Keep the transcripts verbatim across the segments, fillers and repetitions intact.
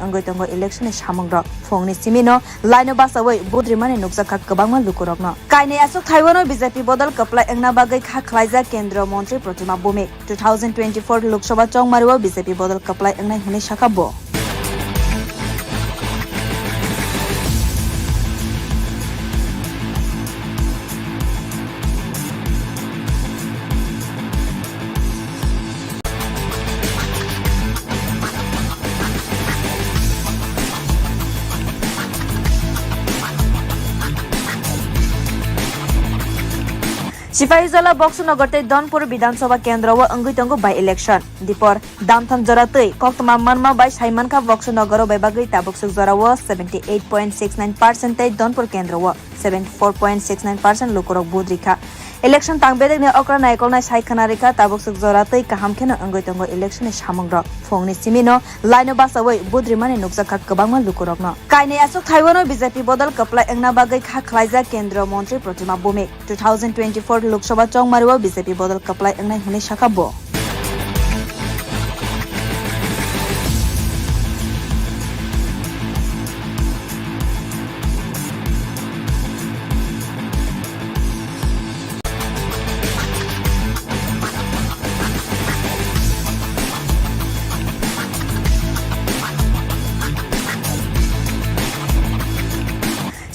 wngwi tongo election ni samungrok. Phungni simino line o bachawi vote rimani nukjakha kwbangma lukurokno. Kainwi aswk thaiwano B J P bodol kwplai wngna bagwi kha khwlaijak Kendriya Montri Pratima Bhowmik. Two thousand twenty-four Lok Sabha chongmario B J P bodol kwplai wngnai hwnwi sakha bo. Sipahijola, Boxonagar tei Donpur Bidhan Sabha kendro o wngwi tongo by election. Dipor, Damtham jora twi koktwma manma bai sai mankha Boxonagar o bai bagwi tabukswk jora o seventy eight point six nine percent tei Donpur kendro o seventy four point six nine percent lukurok vote rikha. Election tang bedekni okra naikolnai sai khwna rikha, tabukswk jora twi kaham kheno wngwi tongo election ni samungrok. Phungni simino line o bachawi vote rimani nukjakha kwbangma lukurokno. Kainwi aswk thaiwano B J P bodol kwplai wngna bagwi kha khwlaijak Kendriya Montri Pratima Bhowmik. Two thousand twenty-four Lok Sabha chongmario B J P bodol kwplai wngnai hwnwi sakha bo.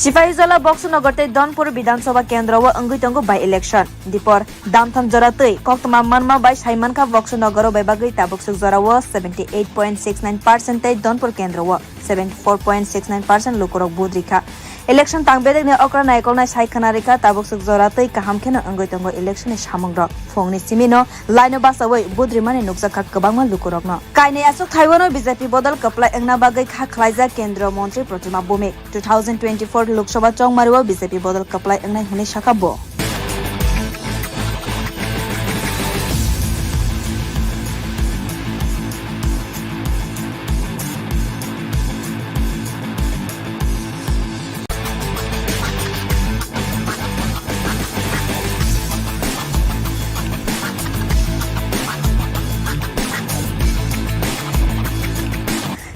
Sipahijola, Boxonagar tei Donpur Bidhan Sabha kendro o wngwi tongo by election. Dipor, Damtham jora twi koktwma manma bai sai mankha Boxonagar o bai bagwi tabukswk jora o seventy eight point six nine percent tei Donpur kendro o seventy four point six nine percent lukurok vote rikha. Election tang bedekni okra naikolnai sai khwna rikha, tabukswk jora twi kaham kheno wngwi tongo election ni samungrok. Phungni simino line o bachawi vote rimani nukjakha kwbangma lukurokno. Kainwi aswk thaiwano B J P bodol kwplai wngna bagwi kha khwlaijak Kendriya Montri Pratima Bhowmik. Two thousand twenty-four Lok Sabha chongmario B J P bodol kwplai wngnai hwnwi sakha bo.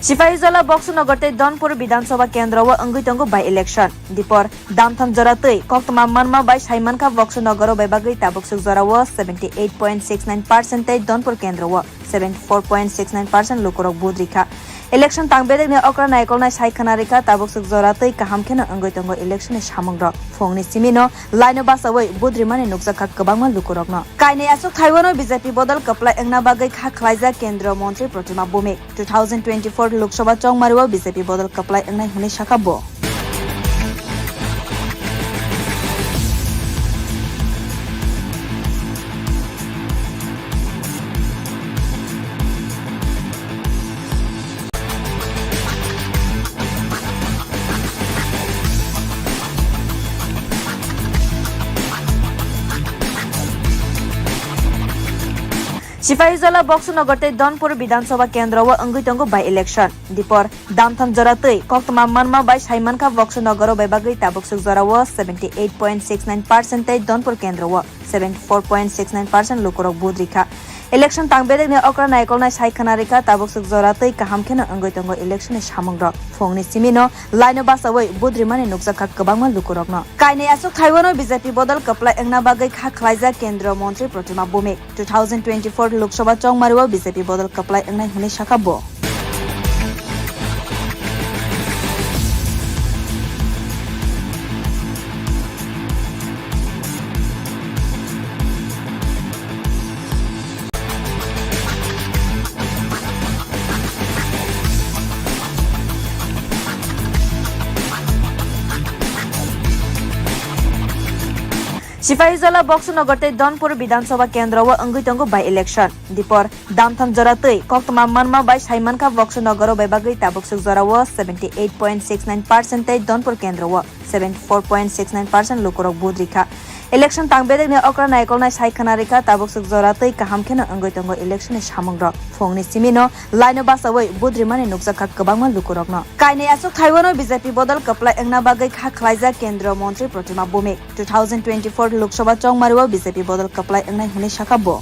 Sipahijola, Boxonagar tei Donpur Bidhan Sabha kendro o wngwi tongo by election. Dipor, Damtham jora twi koktwma manma bai sai mankha Boxonagar o bai bagwi tabukswk jora o seventy eight point six nine percent tei Donpur kendro o seventy four point six nine percent lukurok vote rikha. Election tang bedekni okra naikolnai sai khwna rikha, tabukswk jora twi kaham kheno wngwi tongo election ni samungrok. Phungni simino line o bachawi vote rimani nukjakha kwbangma lukurokno. Kainwi aswk thaiwano B J P bodol kwplai wngna bagwi kha khwlaijak Kendriya Montri Pratima Bhowmik. Two thousand twenty-four Lok Sabha chongmario B J P bodol kwplai wngnai hwnwi sakha bo. Sipahijola, Boxonagar tei Donpur Bidhan Sabha kendro o wngwi tongo by election. Dipor, Damtham jora twi koktwma manma bai sai mankha Boxonagar o bai bagwi tabukswk jora o seventy eight point six nine percent tei Donpur kendro o seventy four point six nine percent lukurok vote rikha. Election tang bedekni okra naikolnai sai khwna rikha, tabukswk jora twi kaham kheno wngwi tongo election ni samungrok. Phungni simino line o bachawi vote rimani nukjakha kwbangma lukurokno. Kainwi aswk thaiwano B J P bodol kwplai wngna bagwi kha khwlaijak Kendriya Montri Pratima Bhowmik. Two thousand twenty-four Lok Sabha chongmario B J P bodol kwplai wngnai hwnwi sakha bo. Sipahijola, Boxonagar tei Donpur Bidhan Sabha kendro o wngwi tongo by election. Dipor, Damtham jora twi koktwma manma bai sai mankha Boxonagar o bai bagwi tabukswk jora o seventy eight point six nine percent tei Donpur kendro o seventy four point six nine percent lukurok vote rikha. Election tang bedekni okra naikolnai sai khwna rikha, tabukswk jora twi kaham kheno wngwi tongo election ni samungrok. Phungni simino line o bachawi vote rimani nukjakha kwbangma lukurokno. Kainwi aswk thaiwano B J P bodol kwplai wngna bagwi kha khwlaijak Kendriya Montri Pratima Bhowmik. Two thousand twenty-four Lok Sabha chongmario B J P bodol kwplai wngnai hwnwi sakha bo.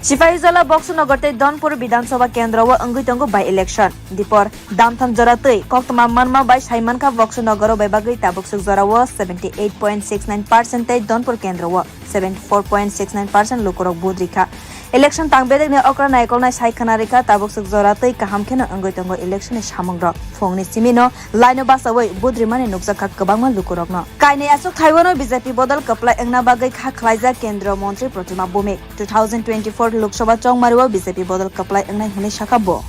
Sipahijola, Boksanagar tei Donpur Bidhan Sabha kendro o wngwi tongo by election. Dipor, Damtham jora twi koktwma manma bai sai mankha Boksanagar o bai bagwi tabukswk jora o seventy eight point six nine percent tei Donpur kendro o seventy four point six nine percent lukurok vote rikha. Election tang bedekni okra naikolnai sai khwna rikha, tabukswk jora twi kaham kheno wngwi tongo election ni samungrok. Phungni simino line o bachawi vote rimani nukjakha kwbangma lukurokno. Kainwi aswk thaiwano B J P bodol kwplai wngna bagwi kha khwlaijak Kendriya Montri Protima Bhumik. Two thousand twenty-four Lok Sabha chongmario B J P bodol kwplai wngnai hwnwi sakha bo.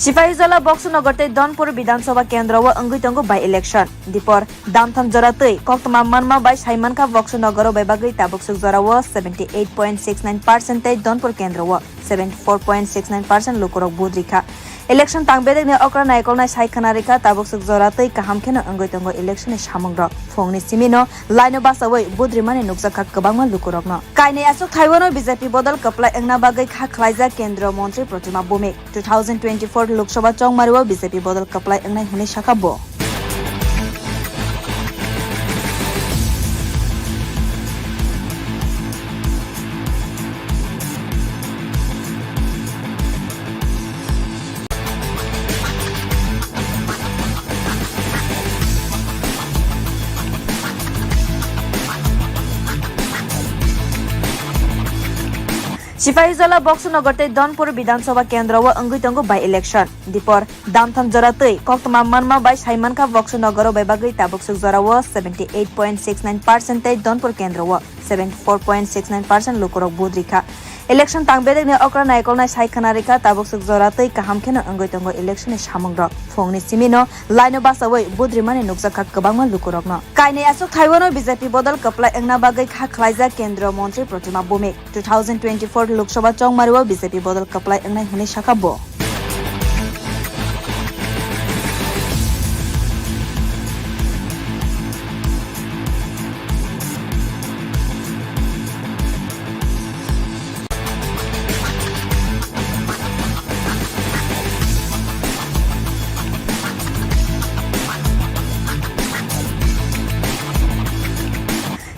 Sipahijola, Boksanagar tei Donpur Bidhan Sabha kendro o wngwi tongo by election. Dipor, Damtham jora twi koktwma manma bai sai mankha Boksanagar o bai bagwi tabukswk jora o seventy eight point six nine percent tei Donpur kendro o seventy four point six nine percent lukurok vote rikha. Election tang bedekni okra naikolnai sai khwna rikha, tabukswk jora twi kaham kheno wngwi tongo election ni samungrok. Phungni simino line o bachawi vote rimani nukjakha kwbangma lukurokno. Kainwi aswk thaiwano B J P bodol kwplai wngna bagwi kha khwlaijak Kendriya Montri Protima Bhumik. Two thousand twenty-four Lok Sabha chongmario B J P bodol kwplai wngnai hwnwi sakha bo. Sipahijola, Boksanagar tei Donpur Bidhan Sabha kendro o wngwi tongo by election. Dipor, Damtham jora twi koktwma manma bai sai mankha Boksanagar o bai bagwi tabukswk jora o seventy eight point six nine percent tei Donpur kendro o seventy four point six nine percent lukurok vote rikha. Election tang bedekni okra naikolnai sai khwna rikha, tabukswk jora twi kaham kheno wngwi tongo election ni samungrok. Phungni simino line o bachawi vote rimani nukjakha kwbangma lukurokno. Kainwi aswk thaiwano B J P bodol kwplai wngna bagwi kha khwlaijak Kendriya Montri Protima Bhumik. Two thousand twenty-four Lok Sabha chongmario B J P bodol kwplai wngnai hwnwi sakha bo.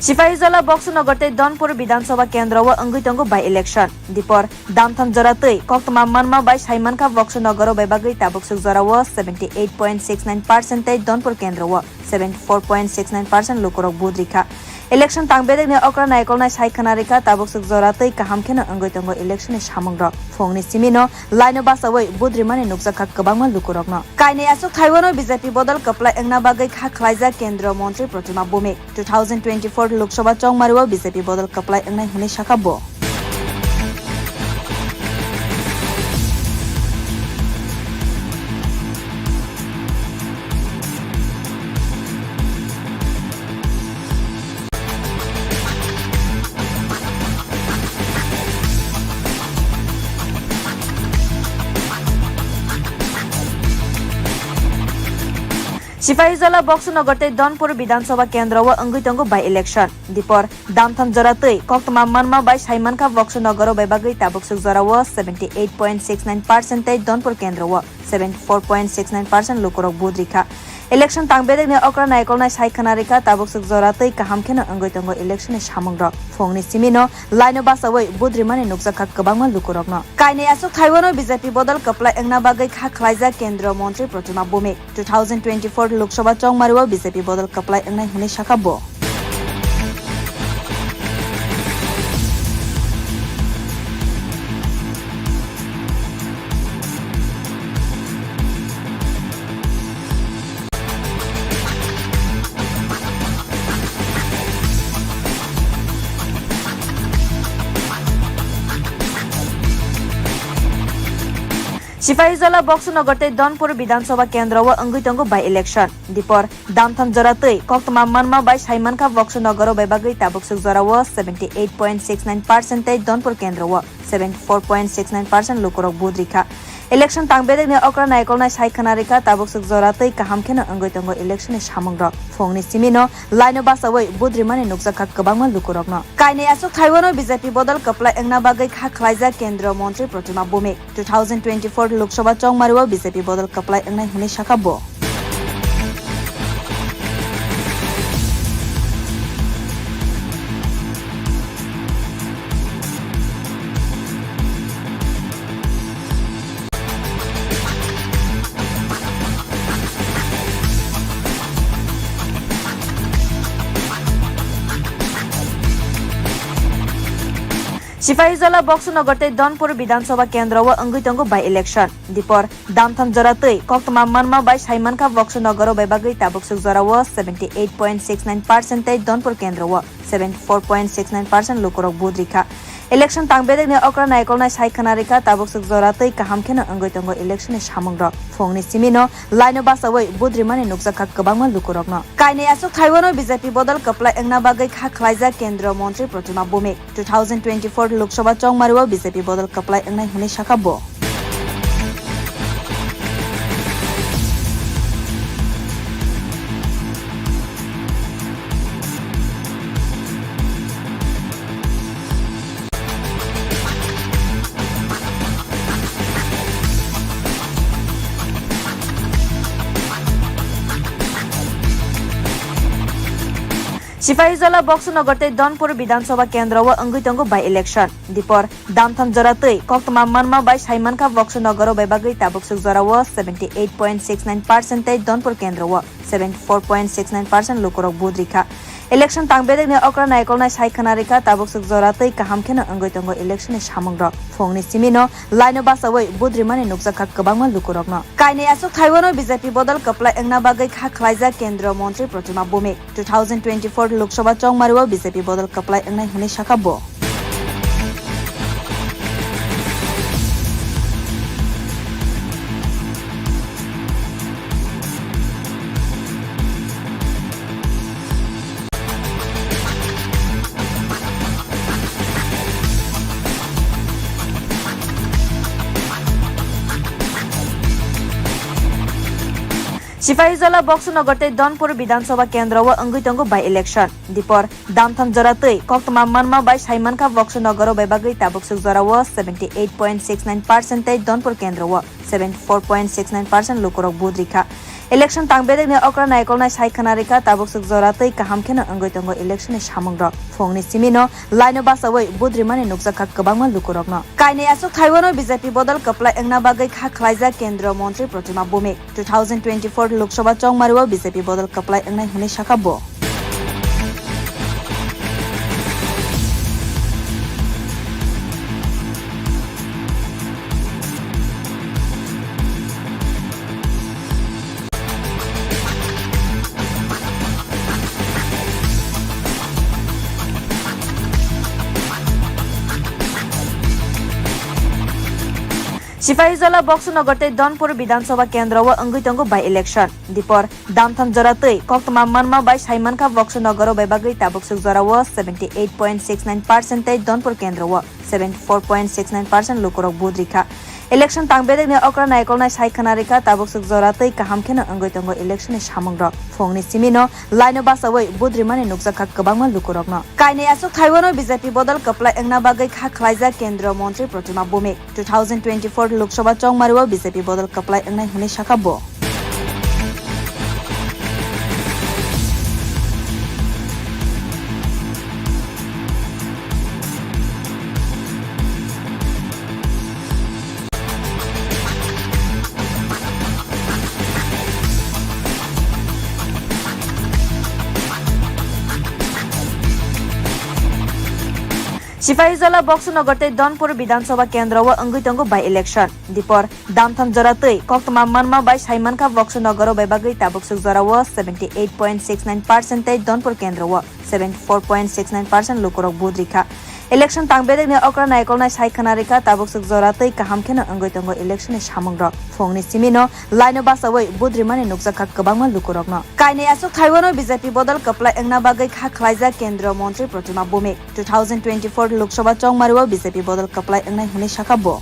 Sipahijola, Boksanagar tei Donpur Bidhan Sabha kendro o wngwi tongo by election. Dipor, Damtham jora twi koktwma manma bai sai mankha Boksanagar o bai bagwi tabukswk jora o seventy eight point six nine percent tei Donpur kendro o seventy four point six nine percent lukurok vote rikha. Election tang bedekni okra naikolnai sai khwna rikha, tabukswk jora twi kaham kheno wngwi tongo election ni samungrok. Phungni simino line o bachawi vote rimani nukjakha kwbangma lukurokno. Kainwi aswk thaiwano B J P bodol kwplai wngna bagwi kha khwlaijak Kendriya Montri Protima Bhumik. Two thousand twenty-four Lok Sabha chongmario B J P bodol kwplai wngnai hwnwi sakha bo. Sipahijola, Boksanagar tei Donpur Bidhan Sabha kendro o wngwi tongo by election. Dipor, Damtham jora twi koktwma manma bai sai mankha Boksanagar o bai bagwi tabukswk jora o seventy eight point six nine percent tei Donpur kendro o seventy four point six nine percent lukurok vote rikha. Election tang bedekni okra naikolnai sai khwna rikha, tabukswk jora twi kaham kheno wngwi tongo election ni samungrok. Phungni simino line o bachawi vote rimani nukjakha kwbangma lukurokno. Kainwi aswk thaiwano B J P bodol kwplai wngna bagwi kha khwlaijak Kendriya Montri Protima Bhumik. Two thousand twenty-four Lok Sabha chongmario B J P bodol kwplai wngnai hwnwi sakha bo. Sipahijola, Boksanagar tei Donpur Bidhan Sabha kendro o wngwi tongo by election. Dipor, Damtham jora twi koktwma manma bai sai mankha Boksanagar o bai bagwi tabukswk jora o seventy eight point six nine percent tei Donpur kendro o seventy four point six nine percent lukurok vote rikha. Election tang bedekni okra naikolnai sai khna rikha, tabuk swk jora tei kaham kheno wngwi tongo election ni samungrok. Phungni simino line o bachaui vote rimani nukjakha kwbangma lukurokno. Kainwi aswk thaiwano B J P bodol kwplai wngna bagwi kha khlaijak Kendriya Montri Protima Bhumik. Two thousand twenty-four Lok Sabha chongmario B J P bodol kwplai wngnai hwnwi sakha bo. Sipahijola, Boxunagar tei Donpur Bidhan Sabha kendro o wngwi tongo by election. Dipor, Damtham jora twi koktwma manma bai sai mankha Boxunagar o bai bagwi tabuk swk jora o seventy eight point six nine percent tei Donpur kendro o seventy four point six nine percent lukurok vote rikha. Election tang bedekni okra naikolnai sai khna rikha, tabuk swk jora twi kaham kheno wngwi tongo election ni samungrok. Phungni simino line o bachaui vote rimani nukjakha kwbangma lukurokno. Kainwi aswk thaiwano B J P bodol kwplai wngna bagwi kha khlaijak Kendriya Montri Protima Bhumik. Two thousand twenty-four Lok Sabha chongmario B J P bodol kwplai wngnai hwnwi sakha bo. Sipahijola, Boxunagar tei Donpur Bidhan Sabha kendro o wngwi tongo by election. Dipor, Damtham jora twi koktwma manma bai sai mankha Boxunagar o bai bagwi tabuk swk jora o seventy eight point six nine percent tei Donpur kendro o seventy four point six nine percent lukurok vote rikha. Election tang bedekni okra naikolnai sai khna rikha, tabuk swk jora twi kaham kheno wngwi tongo election ni samungrok. Phungni simino line o bachaui vote rimani nukjakha kwbangma lukurokno. Kainwi aswk thaiwano B J P bodol kwplai wngna bagwi kha khlaijak Kendriya Montri Protima Bhumik. Two thousand twenty-four Lok Sabha chongmario B J P bodol kwplai wngnai hwnwi sakha bo. Sipahijola, Boxunagar tei Donpur Bidhan Sabha kendro o wngwi tongo by election. Dipor, Damtham jora twi koktwma manma bai sai mankha Boxunagar o bai bagwi tabuk swk jora o seventy eight point six nine percent tei Donpur kendro o seventy four point six nine percent lukurok vote rikha. Election tang bedekni okra naikolnai sai khna rikha, tabuk swk jora twi kaham kheno wngwi tongo election ni samungrok. Phungni simino line o bachaui vote rimani nukjakha kwbangma lukurokno. Kainwi aswk thaiwano B J P bodol kwplai wngna bagwi kha khlaijak Kendriya Montri Protima Bhumik. Two thousand twenty-four Lok Sabha chongmario B J P bodol kwplai wngnai hwnwi sakha bo. Sipahijola, Boxunagar tei Donpur Bidhan Sabha kendro o wngwi tongo by election. Dipor, Damtham jora twi koktwma manma bai sai mankha Boxunagar o bai bagwi tabuk swk jora o seventy eight point six nine percent tei Donpur kendro o seventy four point six nine percent lukurok vote rikha. Election tang bedekni okra naikolnai sai khna rikha, tabuk swk jora twi kaham kheno wngwi tongo election ni samungrok. Phungni simino line o bachaui vote rimani nukjakha kwbangma lukurokno. Kainwi aswk thaiwano B J P bodol kwplai wngna bagwi kha khlaijak Kendriya Montri Protima Bhumik. Two thousand twenty-four Lok Sabha chongmario B J P bodol kwplai wngnai hwnwi sakha bo. Sipahijola, Boxunagar tei Donpur Bidhan Sabha kendro o wngwi tongo by election. Dipor, Damtham jora twi koktwma manma bai sai mankha Boxunagar o bai bagwi tabuk swk jora o seventy eight point six nine percent tei Donpur kendro o seventy four point six nine percent lukurok vote rikha. Election tang bedekni okra naikolnai sai khna rikha, tabuk swk jora twi kaham kheno wngwi tongo election ni samungrok. Phungni simino line o bachaui vote rimani nukjakha kwbangma lukurokno. Kainwi aswk thaiwano B J P bodol kwplai wngna bagwi kha khlaijak Kendriya Montri Protima Bhumik. Two thousand twenty-four Lok Sabha chongmario B J P bodol kwplai wngnai hwnwi sakha bo.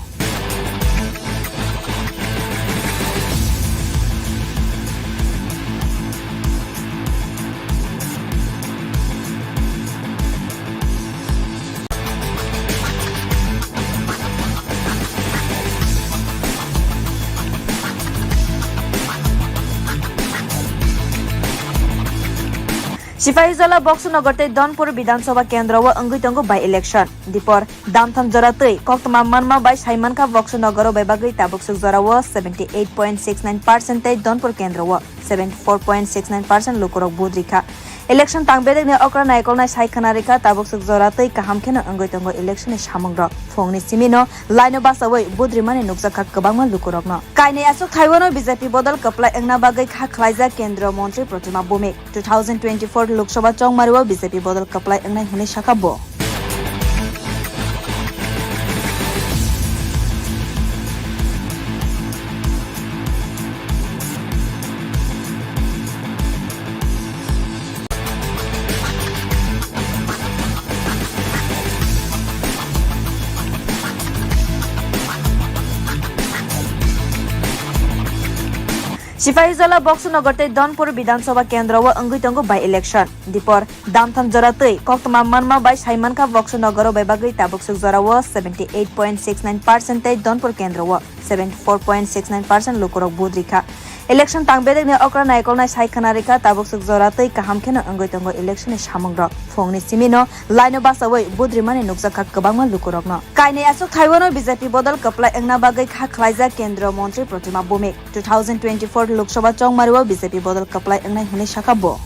Sipahijola, Boksanagar tei Donpur Bidhan Sabha kendro o wngwi tongo by election. Dipor, damtham jora twi koktwma manma bai sai mankha Boksanagar o bai bagwi tabukswk jora o seventy eight point six nine percent tei Donpur kendro o seventy four point six nine percent lukurok vote rikha. Election tang bedekni okra naikolnai sai khwna rikha, tabukswk jora twi kaham kheno wngwi tongo election ni samungrok. Phungni simino line o bachawi vote rimani nukjakha kwbangma lukurokno. Kainwi aswk thaiwano B J P bodol kwplai wngna bagwi kha khwlaijak Kendriya Montri Protima Bhumik. Two thousand twenty-four Lok Sabha chongmario B J P bodol kwplai wngnai hwnwi sakha bo. Sipahijola, Boksanagar tei Donpur Bidhan Sabha kendro o wngwi tongo by election. Dipor, damtham jora twi koktwma manma bai sai mankha Boksanagar o bai bagwi tabukswk jora o seventy eight point six nine percent tei Donpur kendro o seventy four point six nine percent lukurok vote rikha. Election tang bedekni okra naikolnai sai khwna rikha, tabukswk jora twi kaham kheno wngwi tongo election ni samungrok. Phungni simino line o bachawi vote rimani nukjakha kwbangma lukurokno. Kainwi aswk thaiwano B J P bodol kwplai wngna bagwi kha khwlaijak Kendriya Montri Protima Bhumik. Two thousand twenty-four Lok Sabha chongmario B J P bodol kwplai wngnai hwnwi sakha bo.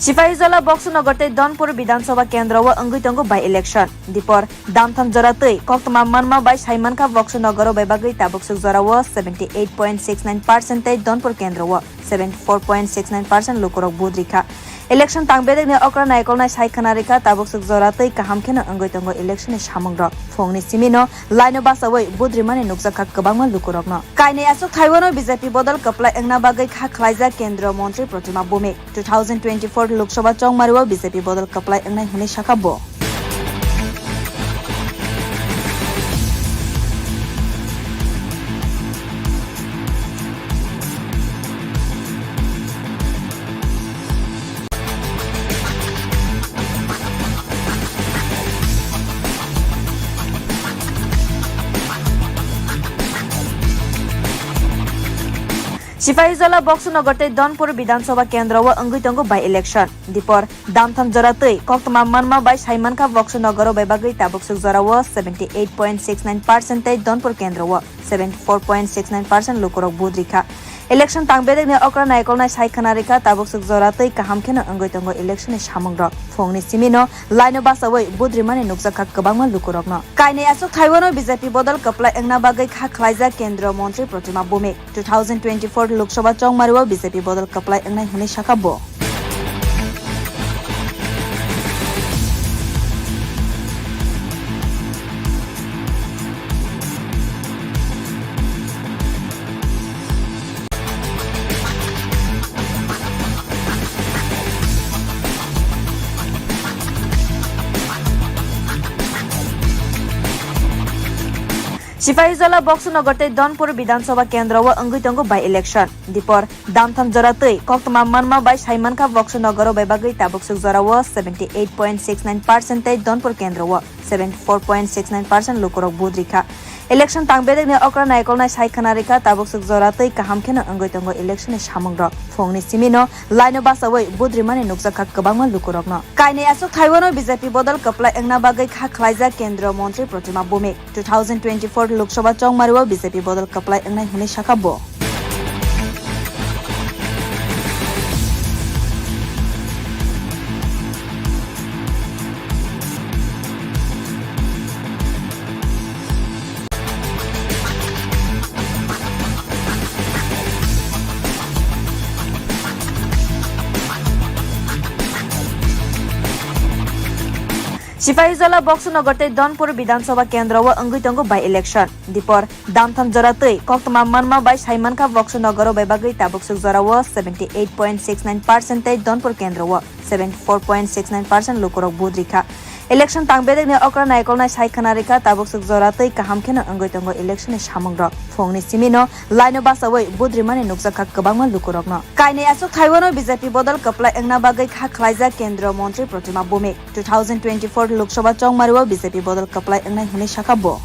Sipahijola, Boksanagar tei Donpur Bidhan Sabha kendro o wngwi tongo by election. Dipor, damtham jora twi koktwma manma bai sai mankha Boksanagar o bai bagwi tabukswk jora o seventy eight point six nine percent tei Donpur kendro o seventy four point six nine percent lukurok vote rikha. Election tang bedekni okra naikolnai sai khwna rikha, tabukswk jora twi kaham kheno wngwi tongo election ni samungrok. Phungni simino line o bachawi vote rimani nukjakha kwbangma lukurokno. Kainwi aswk thaiwano B J P bodol kwplai wngna bagwi kha khwlaijak Kendriya Montri Protima Bhumik. Two thousand twenty-four Lok Sabha chongmario B J P bodol kwplai wngnai hwnwi sakha bo. Sipahijola, Boksanagar tei Donpur Bidhan Sabha kendro o wngwi tongo by election. Dipor, damtham jora twi koktwma manma bai sai mankha Boksanagar o bai bagwi tabukswk jora o seventy eight point six nine percent tei Donpur kendro o seventy four point six nine percent lukurok vote rikha. Election tang bedekni okra naikolnai sai khwna rikha, tabukswk jora twi kaham kheno wngwi tongo election ni samungrok. Phungni simino line o bachawi vote rimani nukjakha kwbangma lukurokno. Kainwi aswk thaiwano B J P bodol kwplai wngna bagwi kha khwlaijak Kendriya Montri Protima Bhumik. Two thousand twenty-four Lok Sabha chongmario B J P bodol kwplai wngnai hwnwi sakha bo. Sipahijola, Boksanagar tei Donpur Bidhan Sabha kendro o wngwi tongo by election. Dipor, damtham jora twi koktwma manma bai sai mankha Boksanagar o bai bagwi tabukswk jora o seventy eight point six nine percent tei Donpur kendro o seventy four point six nine percent lukurok vote rikha. Election tang bedekni okra naikolnai sai khwna rikha, tabukswk jora twi kaham kheno wngwi tongo election ni samungrok. Phungni simino line o bachawi vote rimani nukjakha kwbangma lukurokno. Kainwi aswk thaiwano B J P bodol kwplai wngna bagwi kha khwlaijak Kendriya Montri Protima Bhumik. Two thousand twenty-four Lok Sabha chongmario B J P bodol kwplai wngnai hwnwi sakha bo. Sipahijola, Boksanagar tei Donpur Bidhan Sabha kendro o wngwi tongo by election. Dipor, damtham jora twi koktwma manma bai sai mankha Boksanagar o bai bagwi tabukswk jora o seventy eight point six nine percent tei Donpur kendro o seventy four point six nine percent lukurok vote rikha. Election tang bedekni okra naikolnai sai khna rikha, tabuk swk jora tei kaham kheno wngwi tongo election ni samungrok. Phungni simino line o bachaui vote rimani nukjakha kwbangma lukurokno. Kainwi aswk thaiwano B J P bodol kwplai wngna bagwi kha khlaijak Kendriya Montri Protima Bhumik. Two thousand twenty-four Lok Sabha chongmario B J P bodol kwplai wngnai hwnwi sakha bo.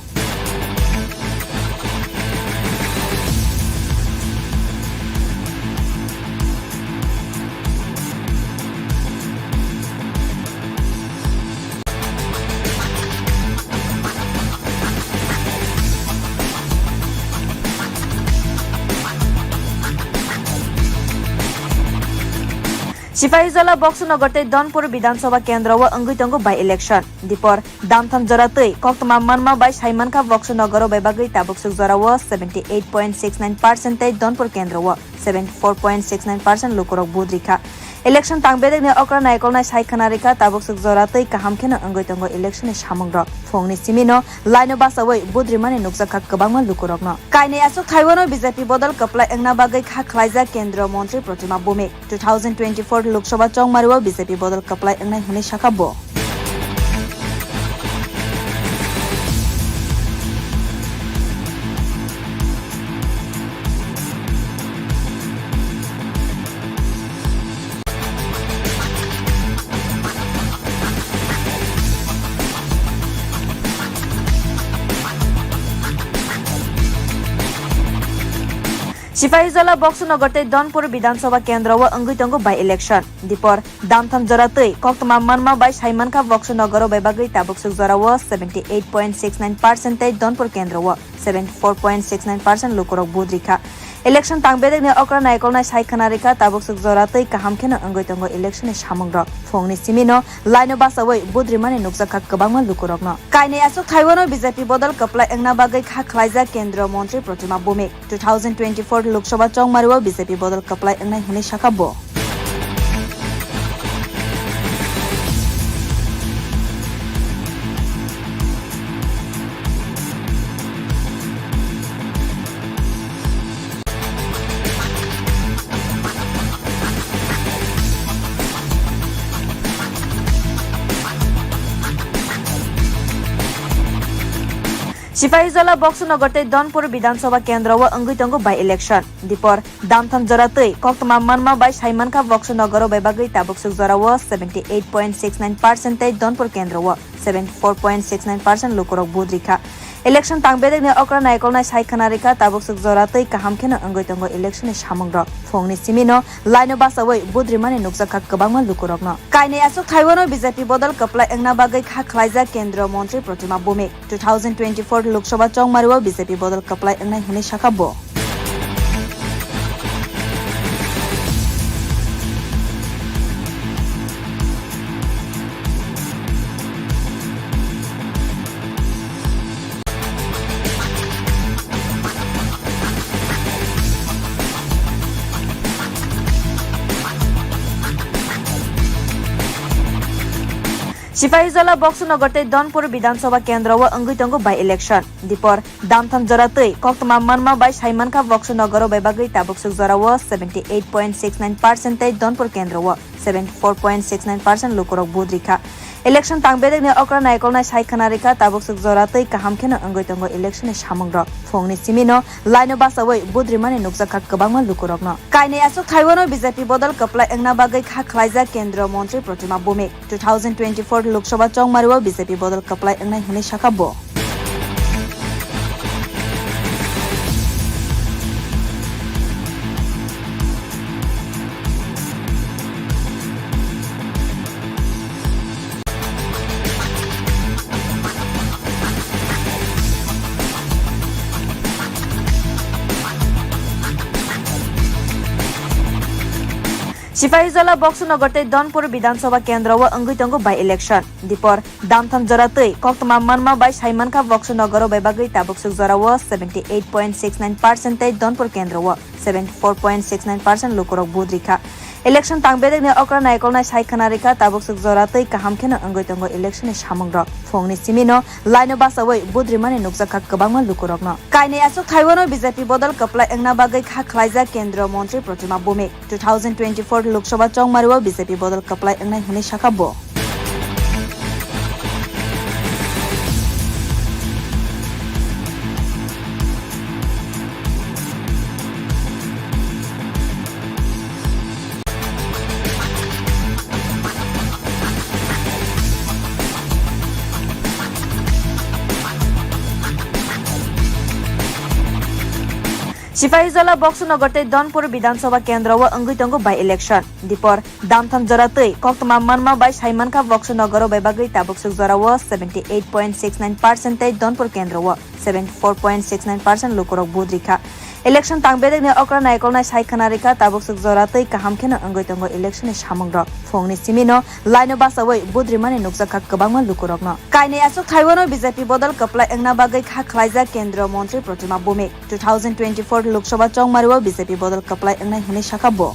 Sipahijola, Boxunagar tei Donpur Bidhan Sabha kendro o wngwi tongo by election. Dipor, Damtham jora twi koktwma manma bai sai mankha Boxunagar o bai bagwi tabuk swk jora o seventy eight point six nine percent tei Donpur kendro o seventy four point six nine percent lukurok vote rikha. Election tang bedekni okra naikolnai sai khna rikha, tabuk swk jora twi kaham kheno wngwi tongo election ni samungrok. Phungni simino line o bachaui vote rimani nukjakha kwbangma lukurokno. Kainwi aswk thaiwano B J P bodol kwplai wngna bagwi kha khlaijak Kendriya Montri Protima Bhumik. Two thousand twenty-four Lok Sabha chongmario B J P bodol kwplai wngnai hwnwi sakha bo. Sipahijola, Boxunagar tei Donpur Bidhan Sabha kendro o wngwi tongo by election. Dipor, Damtham jora twi koktwma manma bai sai mankha Boxunagar o bai bagwi tabuk swk jora o seventy eight point six nine percent tei Donpur kendro o seventy four point six nine percent lukurok vote rikha. Election tang bedekni okra naikolnai sai khna rikha, tabuk swk jora twi kaham kheno wngwi tongo election ni samungrok. Phungni simino line o bachaui vote rimani nukjakha kwbangma lukurokno. Kainwi aswk thaiwano B J P bodol kwplai wngna bagwi kha khlaijak Kendriya Montri Protima Bhumik. Two thousand twenty-four Lok Sabha chongmario B J P bodol kwplai wngnai hwnwi sakha bo. Sipahijola, Boxunagar tei Donpur Bidhan Sabha kendro o wngwi tongo by election. Dipor, Damtham jora twi koktwma manma bai sai mankha Boxunagar o bai bagwi tabuk swk jora o seventy eight point six nine percent tei Donpur kendro o seventy four point six nine percent lukurok vote rikha. Election tang bedekni okra naikolnai sai khna rikha, tabuk swk jora twi kaham kheno wngwi tongo election ni samungrok. Phungni simino line o bachaui vote rimani nukjakha kwbangma lukurokno. Kainwi aswk thaiwano B J P bodol kwplai wngna bagwi kha khlaijak Kendriya Montri Protima Bhumik. Two thousand twenty-four Lok Sabha chongmario B J P bodol kwplai wngnai hwnwi sakha bo. Sipahijola, Boxunagar tei Donpur Bidhan Sabha kendro o wngwi tongo by election. Dipor, Damtham jora twi koktwma manma bai sai mankha Boxunagar o bai bagwi tabuk swk jora o seventy eight point six nine percent tei Donpur kendro o seventy four point six nine percent lukurok vote rikha. Election tang bedekni okra naikolnai sai khna rikha, tabuk swk jora twi kaham kheno wngwi tongo election ni samungrok. Phungni simino line o bachaui vote rimani nukjakha kwbangma lukurokno. Kainwi aswk thaiwano B J P bodol kwplai wngna bagwi kha khlaijak Kendriya Montri Protima Bhumik. Two thousand twenty-four Lok Sabha chongmario B J P bodol kwplai wngnai hwnwi sakha bo. Sipahijola, Boxunagar tei Donpur Bidhan Sabha kendro o wngwi tongo by election. Dipor, Damtham jora twi koktwma manma bai sai mankha Boxunagar o bai bagwi tabuk swk jora o seventy eight point six nine percent tei Donpur kendro o seventy four point six nine percent lukurok vote rikha. Election tang bedekni okra naikolnai sai khna rikha, tabuk swk jora twi kaham kheno wngwi tongo election ni samungrok. Phungni simino line o bachaui vote rimani nukjakha kwbangma lukurokno. Kainwi aswk thaiwano B J P bodol kwplai wngna bagwi kha khlaijak Kendriya Montri Protima Bhumik. Two thousand twenty-four Lok Sabha chongmario B J P bodol kwplai wngnai hwnwi sakha bo. Sipahijola, Boksanagar tei Donpur Bidhan Sabha kendro o wngwi tongo by election. Dipor, damtham jora twi koktwma manma bai sai mankha Boksanagar o bai bagwi tabukswk jora o seventy eight point six nine percent tei Donpur kendro o seventy four point six nine percent lukurok vote rikha. Election tang bedekni okra naikolnai sai khwna rikha, tabukswk jora twi kaham kheno wngwi tongo election ni samungrok. Phungni simino line o bachawi vote rimani nukjakha kwbangma lukurokno. Kainwi aswk thaiwano B J P bodol kwplai wngna bagwi kha khwlaijak Kendriya Montri Protima Bhumik. Two thousand twenty-four Lok Sabha chongmario B J P bodol kwplai wngnai hwnwi sakha bo.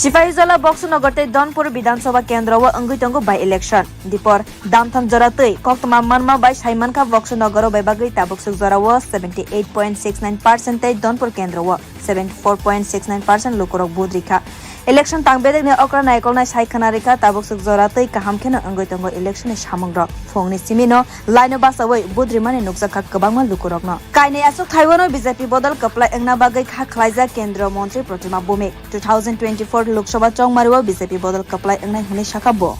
Sipahijola, Boksanagar tei Donpur Bidhan Sabha kendro o wngwi tongo by election. Dipor, damtham jora twi koktwma manma bai sai mankha Boksanagar o bai bagwi tabukswk jora o seventy eight point six nine percent tei Donpur kendro o seventy four point six nine percent lukurok vote rikha. Election tang bedekni okra naikolnai sai khwna rikha, tabukswk jora twi kaham kheno wngwi tongo election ni samungrok. Phungni simino line o bachawi vote rimani nukjakha kwbangma lukurokno. Kainwi aswk thaiwano B J P bodol kwplai wngna bagwi kha khwlaijak Kendriya Montri Protima Bhumik. Two thousand twenty-four Lok Sabha chongmario B J P bodol kwplai wngnai hwnwi sakha bo.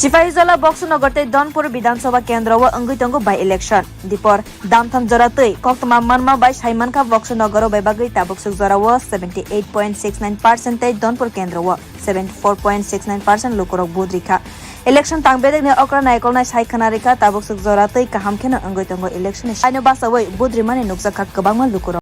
Sipahijola, Boksanagar tei Donpur Bidhan Sabha kendro o wngwi tongo by election. Dipor, damtham jora twi koktwma manma bai sai mankha Boksanagar o bai bagwi tabukswk jora o seventy eight point six nine percent tei Donpur kendro o seventy four point six nine percent lukurok vote rikha. Election tang bedekni okra naikolnai sai khwna rikha, tabukswk jora twi kaham kheno wngwi tongo election ni saino bachawi vote rimani nukjakha kwbangma lukurok.